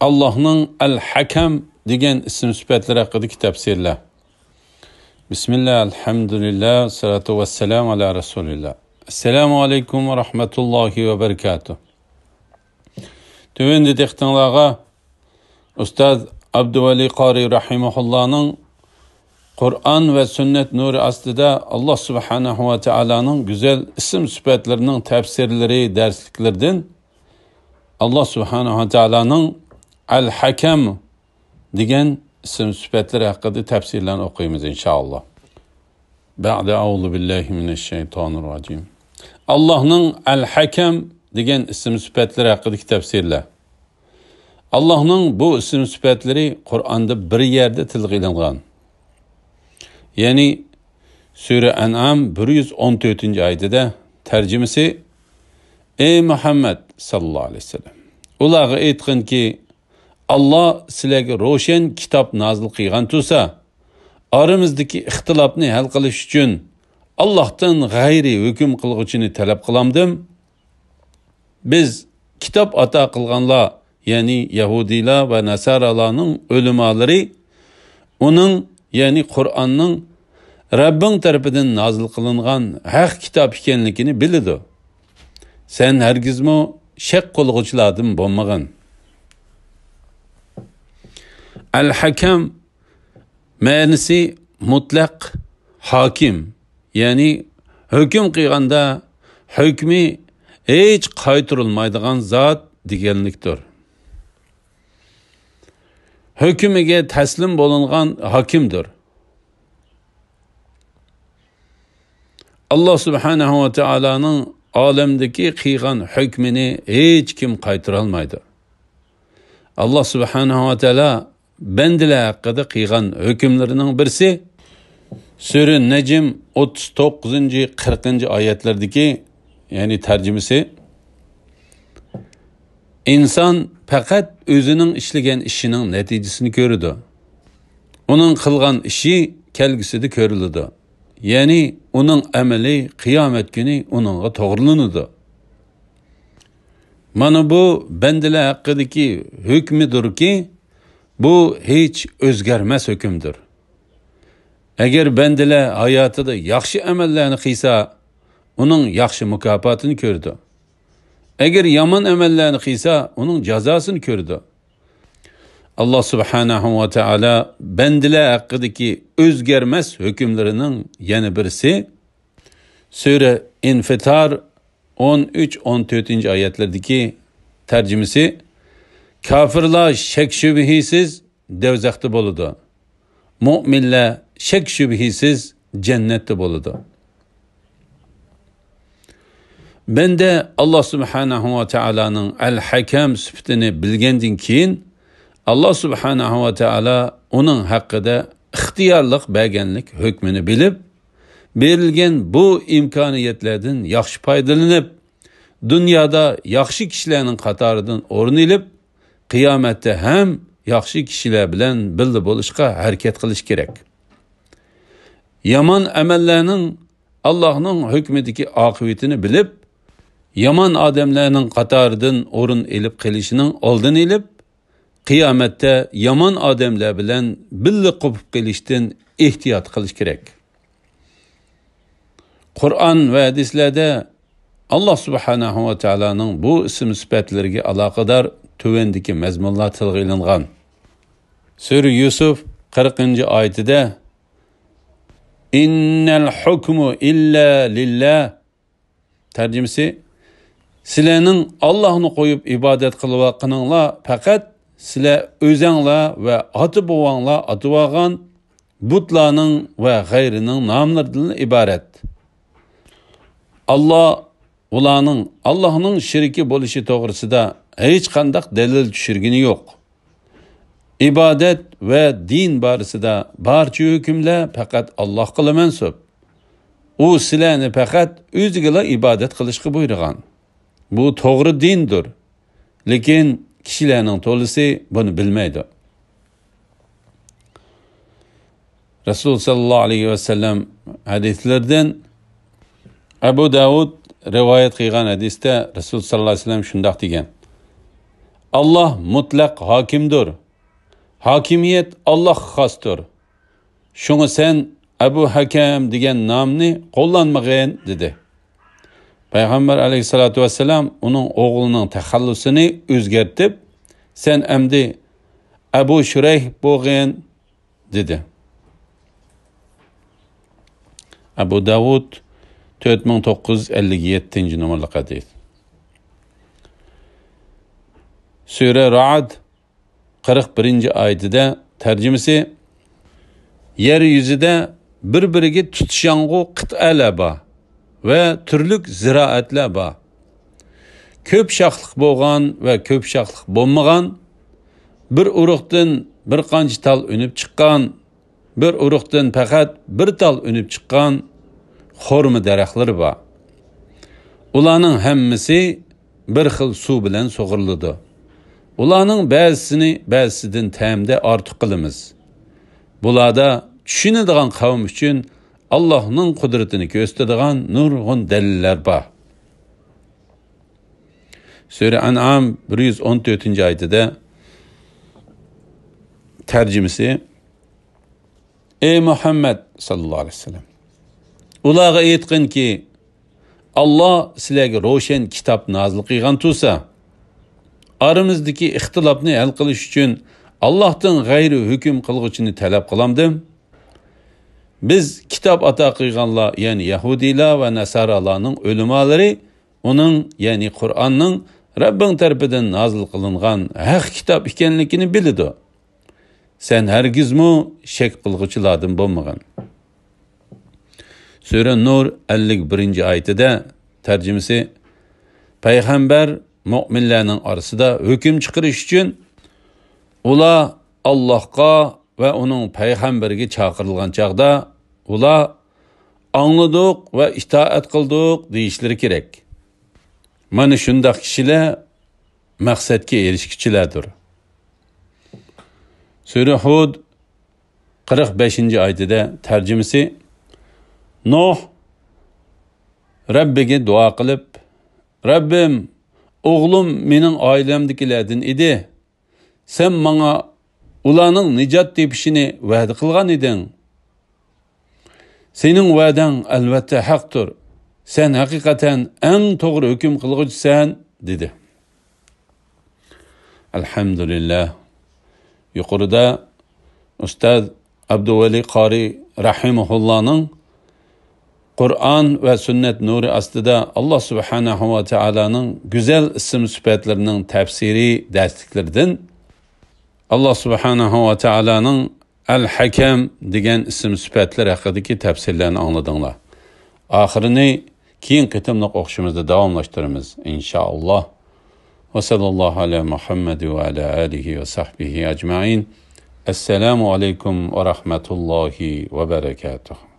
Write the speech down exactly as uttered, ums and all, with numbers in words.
ئاللاھنىڭ ئەل-ھەكەم دېگەن ئىسىم سۈپەتلىرى ھەققىدىكى تەپسىرلەر. بىسمىللا، ئەلھەمدۇلىللا، سالاتۇ ۋەسسالامۇ ئالا رەسۇلىللا. ئەسسالامۇ ئەلەيكۇم ۋە رەھمەتۇللاھى ۋە بەرىكاتۇھ. تۆۋەندە دىققىتىڭلارغا ئۇستاز ئابدۇۋەلى قارى رەھىمەھۇللانىڭ قۇرئان ۋە سۈننەت نۇرى ئاستىدا ئاللاھ سۇبھانەھۇ ۋە تائالانىڭ گۈزەل ئىسىم سۈپەتلىرىنىڭ تەپسىرلىرى دەرسلىكلىرىدىن ئاللاھ سۇبھانەھۇ ۋە تائالانىڭ ئەل-ھەكەم دېگەن ئىسىم سۈپەتلىرى ھەققىدە تەپسىرلەرنى ئوقۇيمىز، ئىنشائاللاھ. بەئدە، ئەئۇزۇ بىللاھى مىنەششەيتانىرراجىم. ئاللاھنىڭ ئەل-ھەكەم دېگەن ئىسىم سۈپەتلىرى ھەققىدىكى تەپسىرلەر. ئاللاھنىڭ بۇ ئىسىم سۈپەتلىرى قۇرئاندا بىر يەردە تىلغا ئېلىنغان. يەنى سۈرە ئەنئام بىر يۈز ئون تۆتىنچى ئايىتىدە، تەرجىمىسى: ئەي مۇھەممەد ساللاللاھۇ ئەلەيھى ۋەسەللەم، ئۇلارغا ئېيتقىنكى، ئاللاھ سىلەرگە روشەن كىتاب نازىل قىلغان تۇرسا، ئارىمىزدىكى ئىختىلاپنى ھەل قىلىش ئۈچۈن ئاللاھتىن غەيرىي ھۆكۈم قىلغۇچىنى تەلەپ قىلامدىم؟ بىز كىتاب ئاتا قىلغانلار، يەنى يەھۇدىيلار ۋە ناسارالارنىڭ ئۆلىمالىرى ئۇنىڭ، يەنى قۇرئاننىڭ رەببىڭ تەرىپىدىن نازىل قىلىنغان ھەق كىتاب ئىكەنلىكىنى بىلىدۇ. سەن ھەرگىزمۇ شەك قىلغۇچىلاردىن بولمىغىن. ئەل-ھەكەم مەنىسى مۇتلەق ھاكىم، يەنى ھۆكۈم قىلغاندا ھۆكمى ھېچ قايتۇرۇلمايدىغان زات دېگەنلىكتۇر. ھۆكمىگە تەسلىم بولۇنغان ھاكىمدۇر. ئاللاھ سۇبھانەھۇ ۋە تائالانىڭ ئالەمدىكى قىلغان ھۆكمىنى ھېچكىم قايتۇرالمايدۇ. ئاللاھ سۇبھانەھۇ ۋە تائالا بەندىلەر ھەققىدە قىلغان ھۆكۈملىرىنىڭ بىرسى، سۈرە نەجم ئوتتۇز توققۇزىنچى، قىرىقىنچى ئايەتلەردىكى، يەنى تەرجىمىسى، ئىنسان پەقەت ئۆزىنىڭ ئىشلىگەن ئىشىنىڭ نەتىجىسىنى كۆرىدۇ. ئۇنىڭ قىلغان ئىشى كەلگۈسىدە كۆرۈلىدۇ. يەنى ئۇنىڭ ئەمىلى قىيامەت كۈنى ئۇنىڭغا توغرىلىنىدۇ. مانا بۇ بەندىلەر ھەققىدىكى ھۆكمىدۇركى، بۇ ھېچ ئۆزگەرمەس ھۆكۈمدۇر. ئەگەر بەندىلەر ھاياتىدا ياخشى ئەمەللەرنى قىلسا، ئۇنىڭ ياخشى مۇكاپاتىنى كۆرىدۇ. ئەگەر يامان ئەمەللەرنى قىلسا، ئۇنىڭ جازاسىنى كۆرىدۇ. ئاللاھ سۇبھانەھۇ ۋە تائالا بەندىلەر ھەققىدىكى ئۆزگەرمەس ھۆكۈملىرىنىڭ يەنە بىرسى، سۈرە ئىنفىتار ئون ئۈچ، ئون تۆتىنچى ئايەتلەردىكى تەرجىمىسى، كاپىرلار شەك-شۈبھىسىز دوزاختا بولىدۇ. مۆمىنلەر شەك-شۈبھىسىز جەننەتتە بولىدۇ. بەندە ئاللاھ سۇبھانەھۇ ۋە تائالانىڭ ئەل-ھەكەم سۈپىتىنى بىلگەندىن كېيىن، ئاللاھ سۇبھانەھۇ ۋە تائالا ئۇنىڭ ھەققىدە ئىختىيارلىق بەرگەنلىك ھۆكمىنى بىلىپ، بېرىلگەن بۇ ئىمكانىيەتلەردىن ياخشى پايدىلىنىپ، دۇنيادا ياخشى كىشىلەرنىڭ قاتارىدىن ئورۇن ئېلىپ، قىيامەتتە ھەم ياخشى كىشىلەر بىلەن بىللە بولۇشقا ھەرىكەت قىلىش كېرەك. يامان ئەمەللەرنىڭ ئاللاھنىڭ ھۆكمىدىكى ئاقىۋىتىنى بىلىپ، يامان ئادەملەرنىڭ قاتارىدىن ئورۇن ئېلىپ قېلىشىنىڭ ئالدىنى ئېلىپ، قىيامەتتە يامان ئادەملەر بىلەن بىللە قوپۇپ قېلىشتىن ئېھتىيات قىلىش كېرەك. قۇرئان ۋە ھەدىسلەردە ئاللاھ سۇبھانەھۇ ۋە تائالانىڭ بۇ ئىسىم سۈپەتلىرىگە ئالاقىدار تۆۋەندىكى مەزمۇنلار تىلغا ئېلىنغان. سۈرە يۈسۈف قىرىقىنچى ئايىتىدە، «ئىننەل ھۇكمۇ ئىللا لىللا». تەرجىمىسى، سىلەرنىڭ ئاللاھنى قويۇپ ئىبادەت قىلىۋاتقىنىڭلار پەقەت سىلەر ئۆزەڭلار ۋە ئاتا-بوۋاڭلار ئاتىۋالغان بۇتلارنىڭ ۋە غەيرىنىڭ ناملىرىدىن ئىبارەت. ئاللاھ ئۇلارنىڭ ئاللاھنىڭ شېرىكى بولۇشى توغرىسىدا ھېچقانداق دەلىل چۈشۈرگىنى يوق. ئىبادەت ۋە دىن بارىسىدا بارچە ھۆكۈملەر پەقەت ئاللاھقىلا مەنسۇپ. ئۇ سىلەرنى پەقەت ئۆزىگىلا ئىبادەت قىلىشقا بۇيرۇغان. بۇ توغرا دىندۇر. لېكىن كىشىلەرنىڭ تولىسى بۇنى بىلمەيدۇ. رەسۇل ساللاللاھۇ ئەلەيھى ۋەسەللەم ھەدىسلىرىدىن، ئەبۇ داۋۇد رىۋايەت قىلغان ھەدىستە رەسۇل ساللاللاھۇ ئەلەيھى ۋەسەللەم شۇنداق دېگەن: ئاللاھ مۇتلەق ھاكىمدۇر. ھاكىمىيەت ئاللاھقا خاستۇر. شۇڭا سەن ئەبۇ ھەكەم دېگەن نامنى قوللانمىغىن، دېدى. پەيغەمبەر ئەلەيھىسسالاتۇ ۋەسسالام ئۇنىڭ ئوغلىنىڭ تەخەللۇسىنى ئۆزگەرتىپ، سەن ئەمدى ئەبۇ شۇرەيھ بولغىن، دېدى. ئەبۇ داۋۇد، تۆت مىڭ توققۇز يۈز ئەللىك يەتتىنچى نومۇرلۇق ھەدىس. سۈرە رەئد، قىرىق بىرىنچى ئايىتىدە، تەرجىمىسى: يەر يۈزىدە بىر-بىرىگە تۇتىشاڭغۇ قىتئەلەر بار ۋە تۈرلۈك زىرائەتلەر بار. كۆپ شاخلىق بولغان ۋە كۆپ شاخلىق بولمىغان، بىر ئۇرۇقتىن بىر قانچە تال ئۈنۈپ چىققان، بىر ئۇرۇقتىن پەقەت بىر تال ئۈنۈپ چىققان خورما دەرەخلىرى بار. ئۇلارنىڭ ھەممىسى بىر خىل سۇ بىلەن سۇغىرىلىدۇ. ئۇلارنىڭ بەزىسىنى بەزىسىدىن تەمدە ئارتۇق قىلىمىز. بۇلاردا چۈشىنىدىغان قەۋم ئۈچۈن ئاللاھنىڭ قۇدرىتىنى كۆرسىتىدىغان نۇرغۇن دەلىللەر بار. سۈرە ئەنئام بىر يۈز ئون تۆتىنچى ئايىتىدە، تەرجىمىسى: ئەي مۇھەممەد ساللاللاھۇ ئەلەيھى ۋەسەللەم، ئۇلارغا ئېيتقىنكى، ئاللاھ سىلەرگە روشەن كىتاب نازىل قىلغان تۇرسا، ئارىمىزدىكى ئىختىلاپنى ھەل قىلىش ئۈچۈن ئاللاھتىن غەيرىي ھۆكۈم قىلغۇچىنى تەلەپ قىلامدىم؟ بىز كىتاب ئاتا قىلغانلار، يەنى يەھۇدىيلار ۋە ناسارالارنىڭ ئۆلىمالىرى ئۇنىڭ، يەنى قۇرئاننىڭ رەببىڭ تەرىپىدىن نازىل قىلىنغان ھەق كىتاب ئىكەنلىكىنى بىلىدۇ. سەن ھەرگىزمۇ شەك قىلغۇچىلاردىن بولمىغىن. سۈرە نۇر ئەللىك بىرىنچى ئايىتىدە، تەرجىمىسى: پەيغەمبەر مۆمىنلەرنىڭ ئارىسىدا ھۆكۈم چىقىرىش ئۈچۈن ئۇلار ئاللاھقا ۋە ئۇنىڭ پەيغەمبىرىگە چاقىرىلغان چاغدا، ئۇلار «ئاڭلىدۇق ۋە ئىتائەت قىلدۇق» دېيىشلىرى كېرەك. مانا شۇنداق كىشىلەر مەقسەتكە ئېرىشكۈچىلەردۇر. سۈرە ھۇد، قىرىق بەشىنچى ئايىتىدە، تەرجىمىسى: نۇھ رەببىگە دۇئا قىلىپ، «رەببىم، ئوغلۇم مېنىڭ ئائىلەمدىكىلەردىن ئىدى. سەن ماڭا ئۇلارنىڭ نىجات تېپىشىنى ۋەدە قىلغان ئىدىڭ. سېنىڭ ۋەدەڭ ئەلۋەتتە ھەقتۇر. سەن ھەقىقەتەن ئەڭ توغرا ھۆكۈم قىلغۇچىسەن» دېدى. ئەلھەمدۇلىللاھ. يۇقىرىدا ئۇستاز ئابدۇۋەلى قارى رەھىمەھۇللانىڭ قۇرئان ۋە سۈننەت نۇرى ئاستىدا ئاللاھ سۇبھانەھۇ ۋە تائالانىڭ گۈزەل ئىسىم سۈپەتلىرىنىڭ تەپسىرىي دەرسلىكلىرىدىن ئاللاھ سۇبھانەھۇ ۋە تائالانىڭ ئەل-ھەكەم دېگەن ئىسىم سۈپەتلىرى ھەققىدىكى تەپسىرلەرنى ئاڭلىدىڭلار. ئاخىرىنى كېيىنكى قېتىملىق ئوقۇشىمىزدا داۋاملاشتۇرىمىز، ئىنشائاللاھ. ۋە سەللاللاھۇ ئەلا مۇھەممەد ۋە ئەلا ئالىھى ۋە سەھبىھى ئەجمەئىن. ئەسسالامۇ ئەلەيكۇم ۋە رەھمەتۇللاھى ۋە بەرەكاتۇھ.